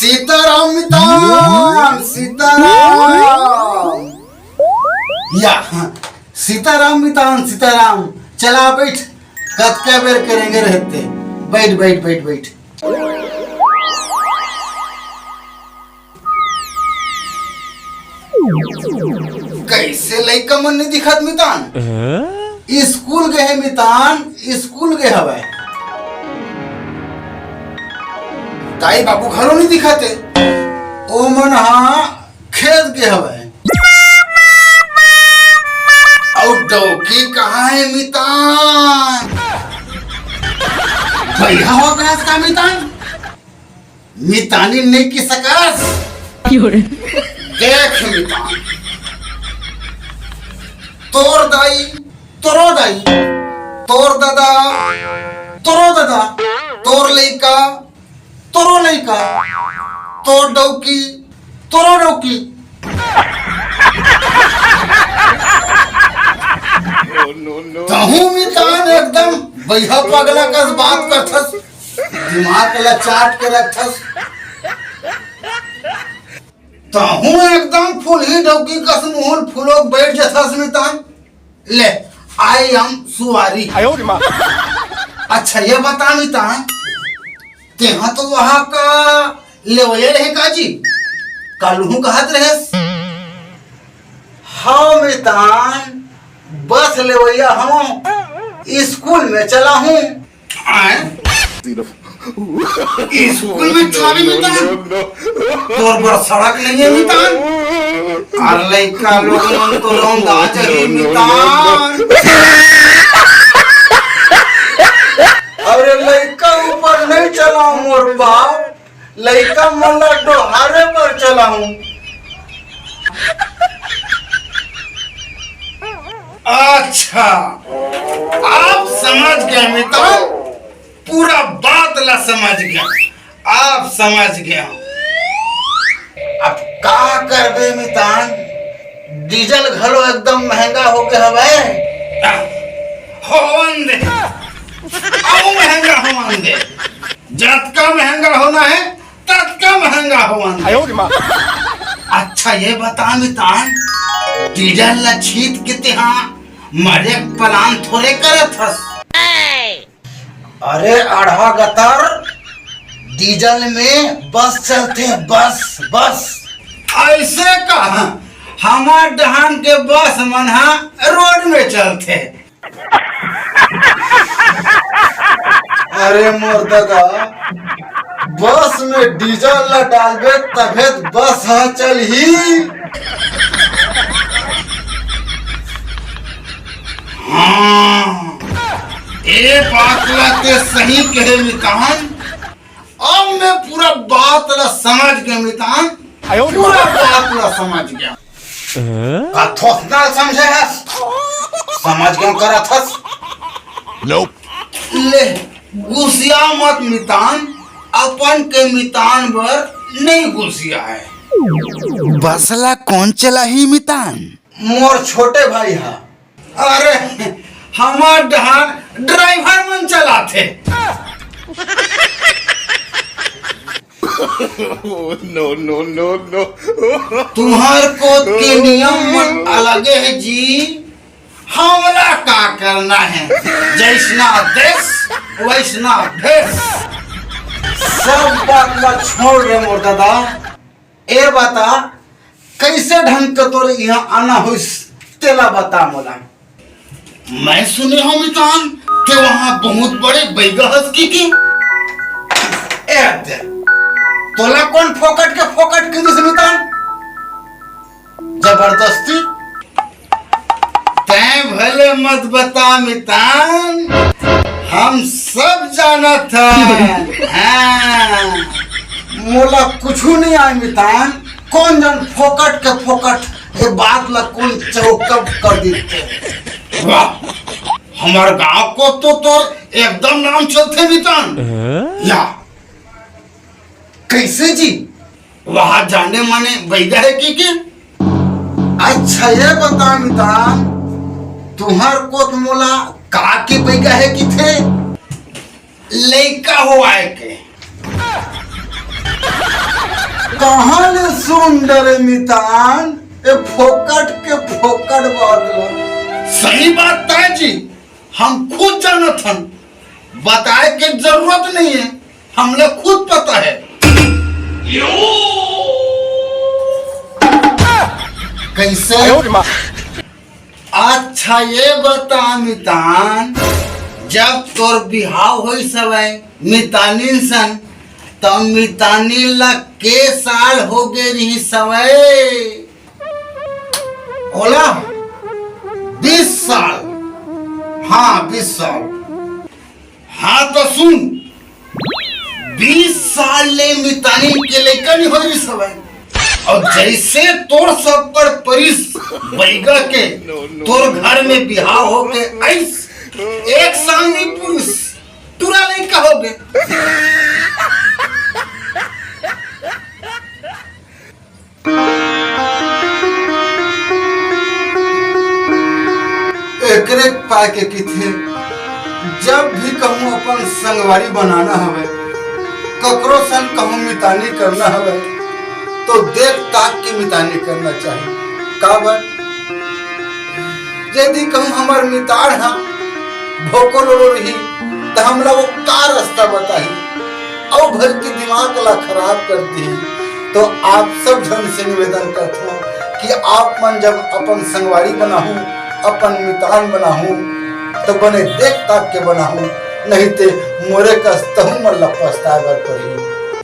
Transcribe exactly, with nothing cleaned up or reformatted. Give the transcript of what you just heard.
सीताराम मितान, सीताराम। या, सीताराम मितान, सीताराम। चला बैठ, कतका बेर करेंगे रहते। बैठ, बैठ, बैठ, बैठ। कैसे लइका मन नहीं दिखत मितान? स्कूल गए हे मितान, स्कूल गए हवय। दाई बाबू घलो नहीं दिखत हे, ओ मन हा खेत गए हवय। अउ डौकी कहाँ हे मितान? भैया हो गया इसका मितान। मितानी नहीं की सकस। देख मितान, तोर दाई, तोरो दाई, तोर दादा, तोरो दादा, तोर लइका, तोरो लइका, तोर डौकी, तोरो डौकी। तहूँ मितान एकदम बइहा पगला कस बात करथस। दिमाग ला चाट के रखथस। तहूँ एकदम फुलही डौकी कस मुहुल फुलोक बैठ जथस मितान। ले, आई एम सुवारी। अच्छा, ये बता मितान, तेहा तो वहाँ का लेवैया रहे का जी? कालहू कहत रहेस। हाँ मितान, बस लेवैया हूँ, स्कूल में चला हूँ। आए? स्कूल में चला भी मितान? तोर बर सड़क नहीं है मितान? अरे लइका लोग मन तो रौंदा जही मितान। अरे लइका ऊपर नहीं चलाऊं मोर बाप, लइका मन ला डोहारे बर चलाऊं। अच्छा, आप समझ गए मितान, पूरा बात ला समझ गया, आप समझ गया। अब का करबे मितान, डीजल घलो एकदम महंगा हो गया हवय। होवन दे, अउ महंगा होवन दे, जतका महंगा होना है ततका महंगा होवन दे। अच्छा ये बता मितान, डीजल ला छीत के तेहा मरे के प्लान थोड़े करत हस। अरे अढ़ा गतर, डीजल में बस चलथे, बस, बस। ऐसे कहा, हमार डहान के बस मन हा रोड में चलथे। अरे मोर दादा, बस में डीजल ला डालबे तभे त बस ह चलही। हाँ, ए बात ला ते सही कहे मितान। अब मैं पूरा बात ला समझ गया मितान, पूरा बात ला समझ गया। का थोथना समझे हस? समझ गया करत हस? ले, गुसिया मत मितान, अपन के मितान बर नहीं गुसिया है। बस ला कौन चलाही मितान? मोर छोटे भाई हा। अरे, हमार डहान ड्राइवर मन चलाथे। No, no, no, no। तुम्हार कोत के नियम मन अलगे है जी, हमला का करना है, जैसना देश वैसना भेष। सब बात ला छोड़ रे मोर दादा, ए बता, कैसे ढंग के तोर यहाँ आना होइस, तेला बता मोला। मैं सुने हूँ मितान, के वहाँ बहुत बड़े बैगा हस की की। ए दे, तोला कौन फोकट के फोकट के दिस मितान? जबरदस्ती। तैं भले मत बता मितान, हम सब जानत हन। हाँ। मोला कुछू नहीं आय मितान, कौन जन फोकट के फोकट ये बात ला कौन चौकअप कर देथे। वाह, हमार गांव कोत तो तोर एकदम नाम चलथे मितान। या, कैसे जी? वहाँ जाने माने बैगा है की के? अच्छा ये बता मितान, तुम्हार कोत मोला का के बैगा है की थे? लइका हो आए के। कहाँ ले सुन डरे मितान, ए फोकट के फोकट बात ला। सही बात ताय जी, हम खुद जानत हन, बताए के जरूरत नहीं है, हमला खुद पता है। कैसे? अच्छा ये बता मितान, जब तोर बिहाव होइस हवय मितानिन सन, त मितानिन ला के साल हो गे रिहिस हवय? ओला बीस साल। हाँ, बीस साल। हाँ त सुन, बीस साल ले मितानिन के लइका नइ होय रिहिस हवय। अउ जइसे तोर सब पर परिस बइगा के, तोर घर में बिहाव होके आइस, एक साल नइ पुरिस, टूरा लइका होगे। एकरे पाय के किथे, जब भी कहूँ अपन संगवारी बनाना हवय, ककरो संग कहूँ मितानी करना हवय, तो देख ताक के मितानी करना चाही। काबर? यदि कहूँ हमर मितान ह भोको लोलो रही, त हमला वो का रास्ता बताही? अउ भर के दिमाग ला खराब कर दिही। तो आप सब झन से निवेदन करथों कि आप मन जब अपन संगवारी बनाहू, अपन मितान बनाहू, तो बने देख ताक के बनाहू, नहीं ते मोरे कस तहू मन ला पछताए बर पड़ही।